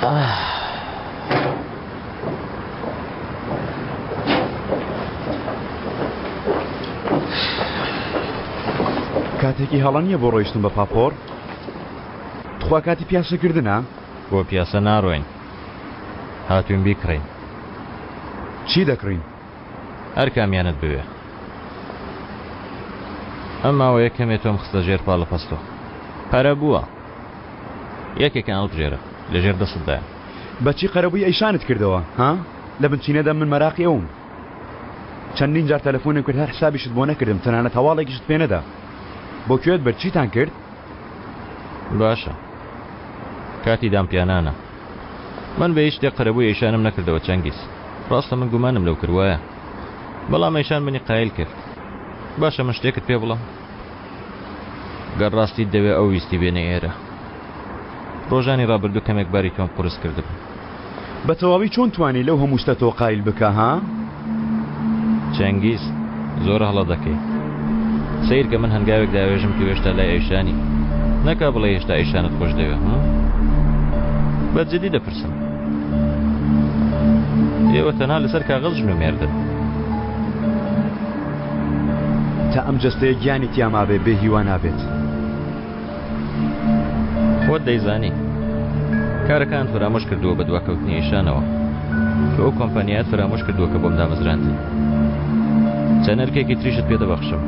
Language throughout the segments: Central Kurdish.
کاتێکی هەڵە نییە بۆ ڕۆیشتن بە پاپۆر؟ تخوا کاتی پیاسەکردنە؟ بۆ پیاسە ناڕۆین هاتوین بیکڕین. چی دەکڕین؟ هەر کامیانت بوێ. ئەم ماوەیە کەمێ تۆم خستە ژێر پاڵەپەستۆ. پەرە بووە. یەکێکیان هەڵبژێرە. لە ژێر دەستتدایە. بە چی قەرەبووی ئەیشانت کردەوە؟ ها؟ لە بنچینەدا من مەراقی ئەوم. چەندین جار تەلەفۆنم کرد هەر حسابیشت بۆ نەکردم تەنانەت هەواڵێکیشت پێ نەدا. بۆ کوێت برد؟ چیتان کرد؟ باشە. کاتی دانپیانانە. من بە هیچ شتێک قەرەبووی ئەیشانم نەکردەوە چەنگیز. ڕاستە من گومانم لەو کرد وایە. بەڵام ئەیشان منی قایل کرد. باشە من شتێکت پێ بڵێم؟ گەر ڕاستیت دەوێ ئەو ویستی بێنە ئێرە. ڕۆژانی ڕابردوو کەمێک باری تۆم قورس کردبوو. بە تەواوی چۆن توانی لەو هەموو شتە تۆ قایل بکا ها؟ چەنگیز، زۆر هەڵە دەکەی. سەیرکە من هەنگاوێک داوێژم تۆ هێشتا لای ئەیشانی. نەکا بڵێی هێشتا ئەیشانت خۆش دەوێ هم؟ بە جدی دەپرسم. ئێوە تەنها لەسەر کاغەز ژن و مێردن. تا ئەم جەستەیە گیانی تیا مابێ بێ هیوا نابێت. خۆت دەیزانی. کارەکانت فەرامۆش کردووە بە دواکەوتنی ئیشانەوە. تۆ ئەو کۆمپانیایەت فەرامۆش کردووە کە بۆم دامەزراندی. چەند ئەرکێکی تریشت پێ دەبەخشم.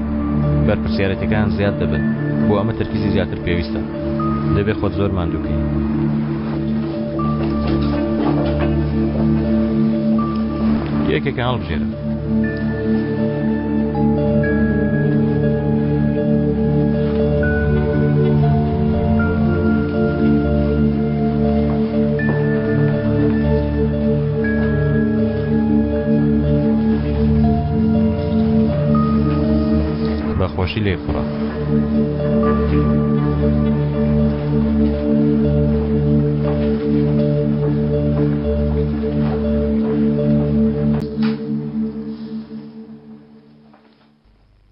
بەرپرسیارێتیەکان زیاد دەبن. بۆ ئەمە تەرکیزی زیاتر پێویستە. دەبێ خۆت زۆر ماندوو کەی. یەکێکیان هەڵبژێرە. بە خۆشی لێی خوڕە.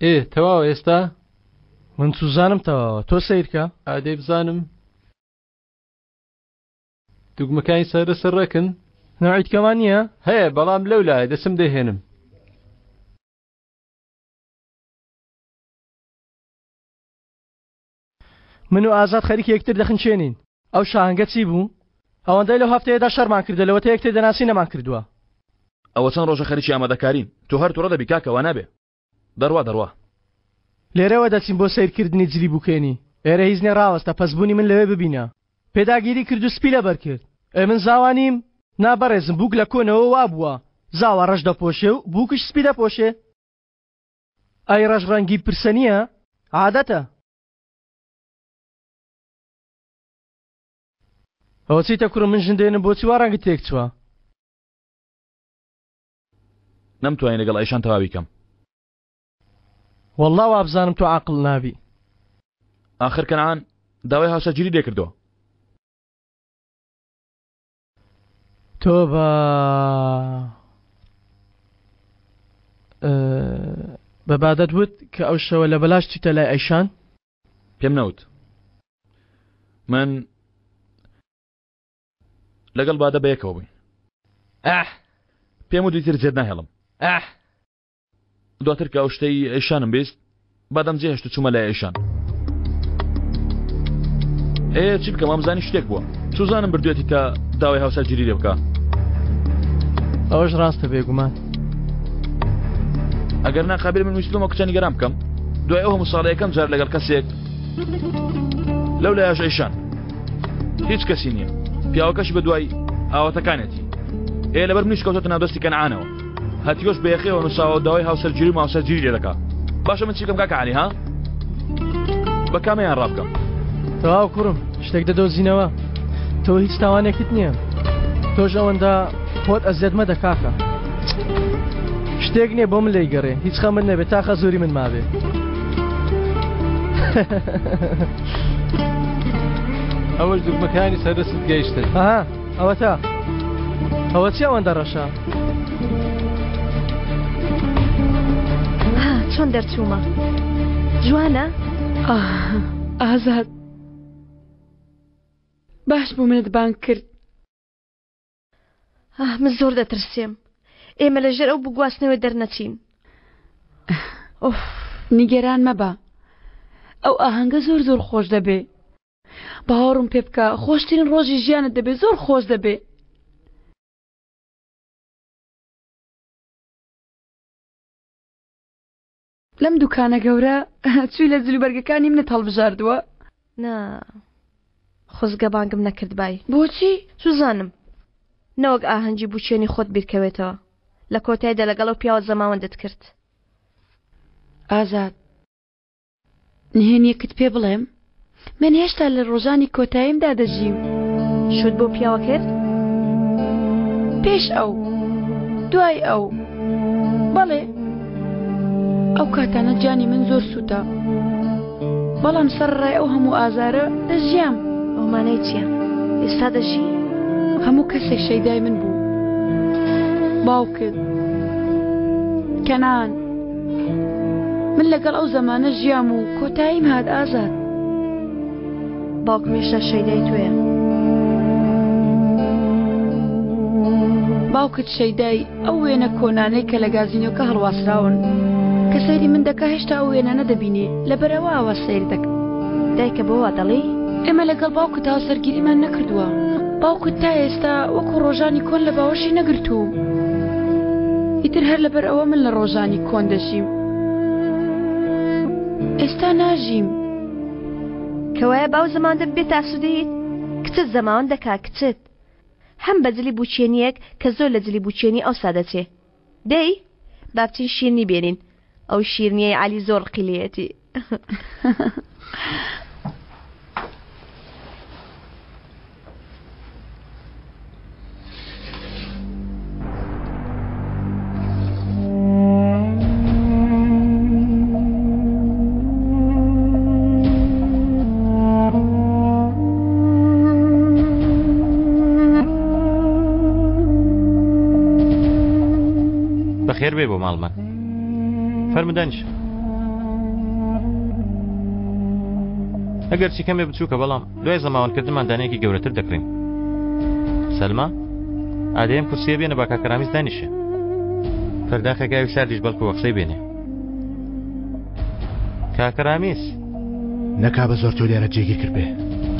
ئێ تەواوە ئێستا؟ من چوزانم تەواوە تۆ سەیرکە. ئادەی بزانم دوگمەکانی سەر لەسەر ڕێکن؟ نەوعی تکەمان نییە؟ هەیە بەڵام لەو لایە دەچم دەیهێنم. من و ئازاد خەریکی یەکتر دەخنچێنین. ئەو شاهەنگە چی بوو؟ ئەوەندەی لەو هەفتەیەدا شەڕمان کردە لەوەتە یەکتر دەناسین نەمان کردووە. ئەوە چەند ڕۆژە خەریکی ئامادەکارین تۆ هەر توڕە دەبی کاکە وا نابێ دەڕوا دەڕوا. لێرەوە دەچین بۆ سەیرکردنی جلی بوکێنی. ئێرە هیچ نیە ڕاوەستە پەسبوونی من لەوێ ببینە. پێداگیری کرد و سپی لەبەر کرد. ئێ من زاوا نیم؟ نا بەڕێزم بووک لە کۆنەوە وابووە زاوا ڕەش دەپۆشێ و بووکیش سپی دەپۆشێ. ئەی ڕەش ڕەنگی پرسە نیە؟ عادەتە. ئەوە چیتە کوڕم من ژن دێنم بۆچی وا ڕەنگت تێک چووە؟ نەمتوانی لەگەڵ ئەیشان تەواوی کەم. وەڵڵا وابزانم تۆ عاقڵ نابی. ئاخر کەنعان داوای هاوسەرگیری لێ کردووە. تۆبە بە بادەت وت کە ئەو شەوە لە بەلاش چیتە لای ئەیشان؟ پێم نەوت من لەگەڵ بادە بەیەکەوە بووین. ئەح پێم وت ئیتر جێت ناهێڵم. ئەح دواتر کە ئەو شتەی ئەیشانم بیست بادەم جێهێشت و چوومە لای ئەیشان. ئێ چی بکەم وامزانی شتێک بووە چوزانم بردوێتی تا داوای هاوسەرگیری لێ بکا. ئەوەش ڕاستە بێگومان. ئەگەر نا قابل من ویستم ئەو کچە نیگەران بکەم دوای ئەو هەموو ساڵە یەکەم جار لەگەڵ کەسێک لەو لایەش ئەیشان هیچ کەسی نییە پیاوەکەشی بە دوای ئاواتەکانێتی ئێ لەبەر منیش کەوتۆتە ناو دەستی کەنعانەوە هەتیۆش بە یەخەیەوە نووساوە داوای هاوسەرگیری و ماوسەرگیری لێ دەکا باشە من چی بکەم کاکە عەلی ها بە کامەیان ڕابکەم تەواو کوڕم شتێک دەدۆزینەوە تۆ هیچ تاوانێکت نییە تۆش ئەوەندە خۆت ئەزیەت مەدە کاکە شتێک نییە بۆ من لێی گەڕێ هیچ خەمت نەبێت تا خەزوری من مابێ ئەوەش دوگمەکانی سەردەستت گەیشتن ئەها ئەوەتا ئەوە چی ئەوەندە ڕەشە؟ ها چۆن دەرچوومە جوانە؟ ئازاد باش بوو منت بانگ کرد. ئاه من زۆر دەترسێم ئێمە لە ژێر ئەو بگواستنەوە دەرنەچین. ئۆف. نیگەران مەبە ئەو ئاهەنگە زۆر زۆر خۆش دەبێ باوەڕم پێ بکە خۆشترین ڕۆژی ژیانت دەبێ زۆر خۆش دەبێ. لەم دوکانە گەورە چووی لە جلوبەرگەکانی منت هەڵبژاردووە؟ نا خۆزگە بانگم نەکردبای. بۆچی؟ چوزانم نەوەک ئاهەنگی بووکێنی خۆت بیرکەوێتەوە لە کۆتایدا لەگەڵ ئەو پیاوە زەماوەندت کرد. ئازاد نهێنیەکت پێ بڵێم؟ من هێشتا لە ڕۆژانی کۆتاییمدا دەژیم. شوت بەو پیاوە کرد؟ پێش ئەو، دوای ئەو. بەڵێ، ئەو کاتانە گیانی من زۆر سووتا. بەڵام سەرەڕای ئەو هەموو ئازارە دەژیام. ئەو مانای چییە؟ ئێستا دەژی؟ هەموو کەسێک شەیدای من بوو. باوکت، کەنان. من لەگەڵ ئەو زەمانە ژیام و کۆتاییم هات ئازاد. باوکم هێشتا شەیدای تۆیە. باوکت شەیدای ئەو وێنە کۆنانەی کە لە گازینۆکە هەڵواسراون. کە سەیری من دەکا هێشتا ئەو وێنانە دەبینێ، لەبەر ئەوە ئاوا سەیر دەکا. دایکە بۆ وا دەڵێی؟ ئێمە لەگەڵ باوکت هاوسەرگیریمان نەکردووە. باوکت تا ئێستا وەکو ڕۆژانی کۆن لە باوەشی نەگرتووم. ئیتر هەر لەبەر ئەوە من لە ڕۆژانی کۆن دەژیم. ئێستا ناژیم. کەوایە باو زەماوەندە ببێتە ئاسوودەییت؟ کچت زەماوەند دەکا، کچت. هەم بە جلی بووکێنییەک کە زۆر لە جلی بووکێنی ئەوسا دەچێ. دەی با بچین شیرنی بێنین. ئەو شیرنییەی عەلی زۆر ڕقی لێیەتی. بەخێر بێ بۆ ماڵمان فەرموو دانیشە ئەگەرچی کەمێ بچووکە بەڵام دوای زەماوەندکردنمان دانەیەکی گەورەتر دەکڕین سەلما ئادەیەم کورسیە بێنە با کاکەرامیز دانیشێ پەرداخێک ئاوی ساردیش بەڵکو وەقسەی بێنێ کاکەرامیز نەکا بە زۆر تۆ لێرە جێگیر کرد بێ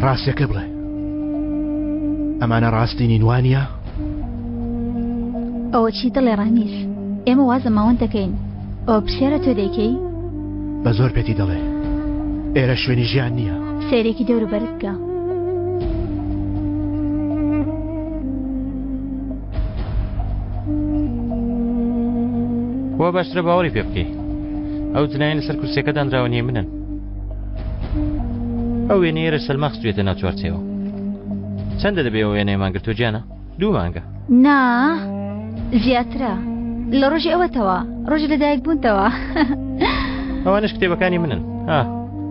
ڕاستیەکە بڵێ ئەمانە ڕاستی نین وانە؟ ئەوە چی دەڵێ ڕامیز ئێمە وازە ماوەند دەکەین ئەوە پرسیارە تۆ دەیکەی؟ بە زۆر پێتی دەڵێ ئێرە شوێنی ژیان نییە. سەیرێکی دەوروبەرت بکە. وا باشترە باوەڕی پێ بکەی ئەو جنایە لەسەر کورسیەکە دانراوە نیە منن ئەو وێنەیە سەلما خستوێتە ناو چوارچێوە چەندە دەبێ ئەو وێنەیەمان گرتووە گیانە دوو مانگە نا زیاترە لە ڕۆژی ئەوەتەوە ڕۆژی لەدایک بوونتەوە ئەوانش کتێبەکانی منن ها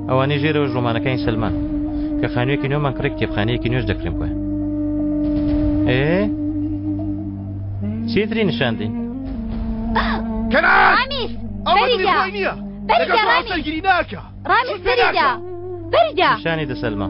ئەوانەی ژێرەوە ڕۆمانەکانی سەلمان کە خانوویەکی نوێمان کڕی کتێبخانەیەکی نوێش دەکرێن بۆیان ئێ چیتری نیشاندین ڕامیز بەریدا بەریدا ڕامیز ڕامیز بەریدا بەریدا نیشانی دە سەلما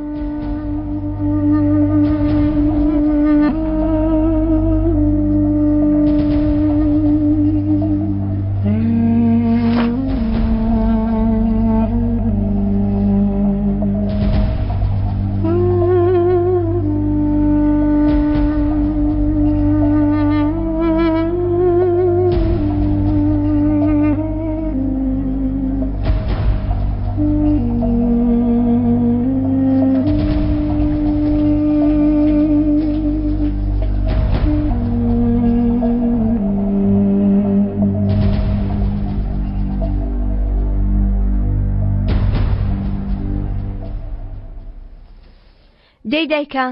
دەی دایکە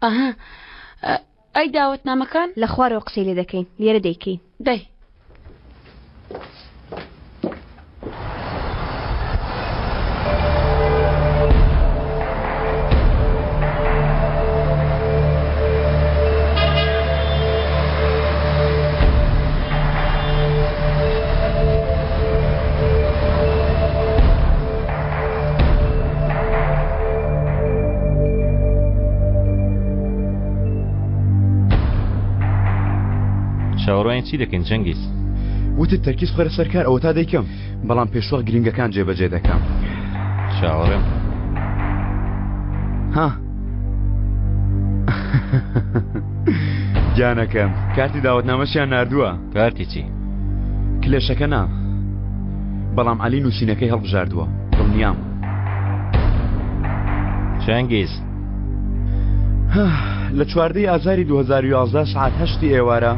ئەها ئەی داوەتنامەکان لە خوارەوە قسەی لێ دەکەین لێرە دەیکەین دەی چاوەڕوانی چی دەکەین چەنگیز؟ وتت تەرکیز بخەرە سەر کار ئەوەتا دەیکەم بەڵام پێشوەخت گرینگەکان جێبەجێ دەکەم. چاوەڕێم. ها گیانەکەم کارتی داوەتنامەشیان ناردووە. کارتی چی؟ کلێشەکە نا بەڵام عەلی نووسینەکەی هەڵبژاردووە دڵنیام. چەنگیز. لە چواردەی ئازاری 2011 سعات هەشتی ئێوارە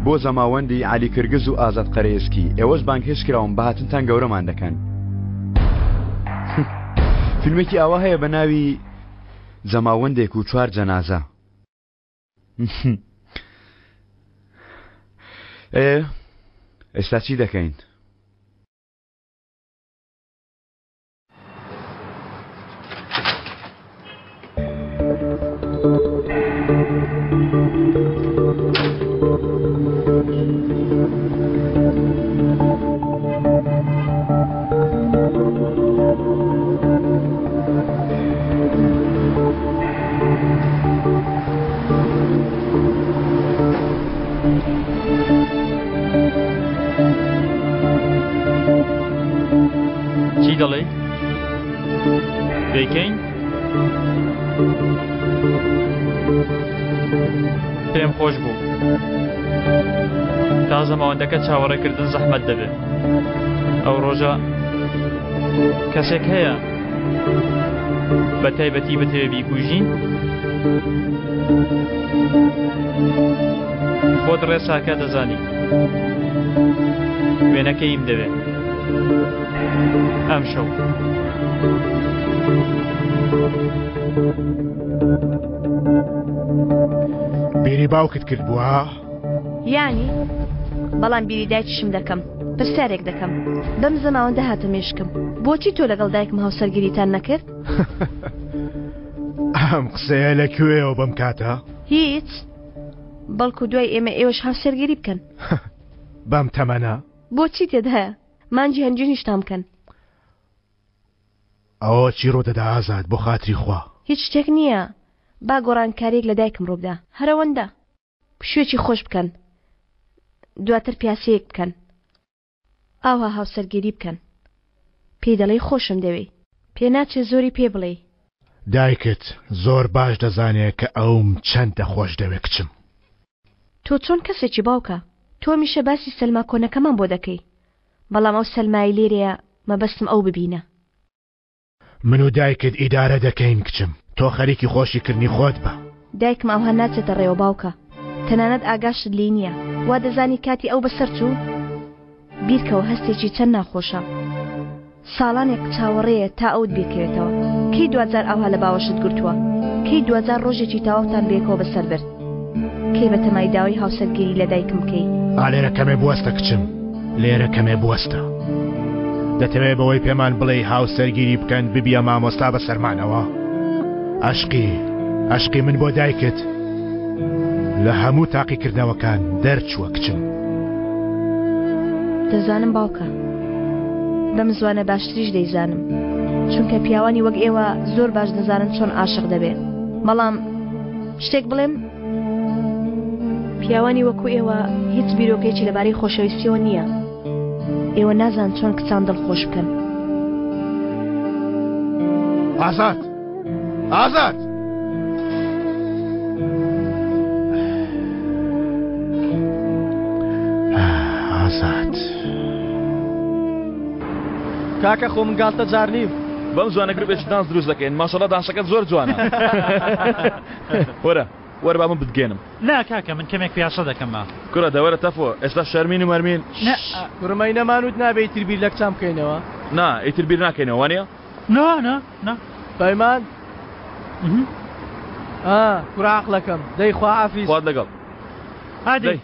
بۆ زەماوەندی عەلی کرگز و ئازاد قەرەئێسکی ئێوەش بانگهێشت کراون بە هاتنتان گەورەمان دەکەن. فیلمێکی ئاوا هەیە بە ناوی زەماوەندێک و چوار جەنازە. ئێ ئێستا چی دەکەین؟ چی دەڵێی؟ دەیکەین؟ پێم خۆش بوو. تا زەماوەندەکە چاوەڕێکردن زەحمەت دەبێت. ئەو ڕۆژە کەسێک هەیە بە تایبەتی بتەوێ بیکوژی؟ خۆت ڕێساکە دەزانی. وێنەکەیم دەوێ. ئەمشەو. بیری باوکت کردبووە؟ یانی؟ بەڵام بیری دایکیشم دەکەم. پرسیارێک دەکەم. بەم زەماوەندە هاتە مێشکم. بۆچی تۆ لەگەڵ دایکم هاوسەرگیریتان نەکرد؟ ئەم قسەیە لە کوێیەوە بەم کاتە؟ هیچ. بەڵکو دوای ئێمە ئێوەش هاوسەرگیری بکەن. بەم تەمەنە؟ بۆچی تێدایە؟ مانگی هەنجیریشتان بکەن. ئەوە چی ڕوودەدا ئازاد بۆ خاتری خوا؟ هیچ شتێک نییە با گۆڕانکاریەک لە دایکم ڕووبدا هەرەوەندە. پشوویەکی خۆش بکەن دواتر پیاسەیەک بکەن ئاوها هاوسەرگیری بکەن پێی دەڵێی خۆشم دەوێی پێناچێ زۆری پێ بڵێی. دایکت زۆر باش دەزانێ کە ئەوم چەندە خۆش دەوێ کچم. تۆ چۆن کەسێکی باوکە تۆ هەمیشە باسی سەلما کۆنەکەمان بۆ دەکەی بەڵام ئەو سەلمایەی لێرەیە مەبەستم ئەو ببینە. من و دایکت ئیدارە دەکەین کچم تۆ خەریکی خۆشی کردنی خۆت بە. دایکم ئەوها ناچێتە ڕێوە باوکە تەنانەت ئاگاشت لێی نیە وا دەزانی کاتی ئەو بەسەر چوو؟ بیرکەوە هەستێکی چەند ناخۆشە ساڵانێک چاوەڕێیە تا ئەوت بیرکەوێتەوە کەی دواجار ئاوها لە باوەشت گرتووە کەی دواجار ڕۆژێکی تەواوتان بەیەکەوە بەسەر برد کەی بەتەمای داوای هاوسەرگیری لە دایکم بکەی؟ ئا لێرە کەمێ بوەستە کچم لێرە کەمێ بوەستە دەتەوێ بەوەی پێمان بڵێی هاوسەرگیری بکەن ببیە مامۆستا بەسەرمانەوە ئەشقی ئەشقی من بۆ دایکت لە هەموو تاقیکردنەوەکان دەرچووە کچم. دەزانم باوکە. بەم زوانە باشتریش دەیزانم. چونکە پیاوانی وەک ئێوە زۆر باش دەزانن چۆن عاشق دەبێ. بەڵام شتێک بڵێم؟ پیاوانی وەکو ئێوە هیچ بیرۆکەیەکی لەبارەی خۆشەویستیەوە نییە. ئێوە نازان چۆن کچان دڵخۆش بکەن. ئازاد! ئازاد! ئازاد. کاکە خۆ من گاڵتە جار نیم. بەم زوانە گروپێکی دانس دروست دەکەین ماشەڵا دانسەکەت زۆر جوانە وەرە وەرە با من بتگەێنم. نا کاکە من کەمێک پیاسە دەکەم ما. کوڕە دە وەرە تەفۆ ئێستا شەرمین و مەرمین. نا. کوڕە مەینەمان وت نابێ ئیتر بیر لە کچان بکەینەوە. نا ئیتر بیر ناکەینەوە وانیە؟ نا نا نا. پەیمان ئا کوڕە عەقڵەکەم دەی خواحافیز. خوات لەگەڵ. ئادەی. دەی.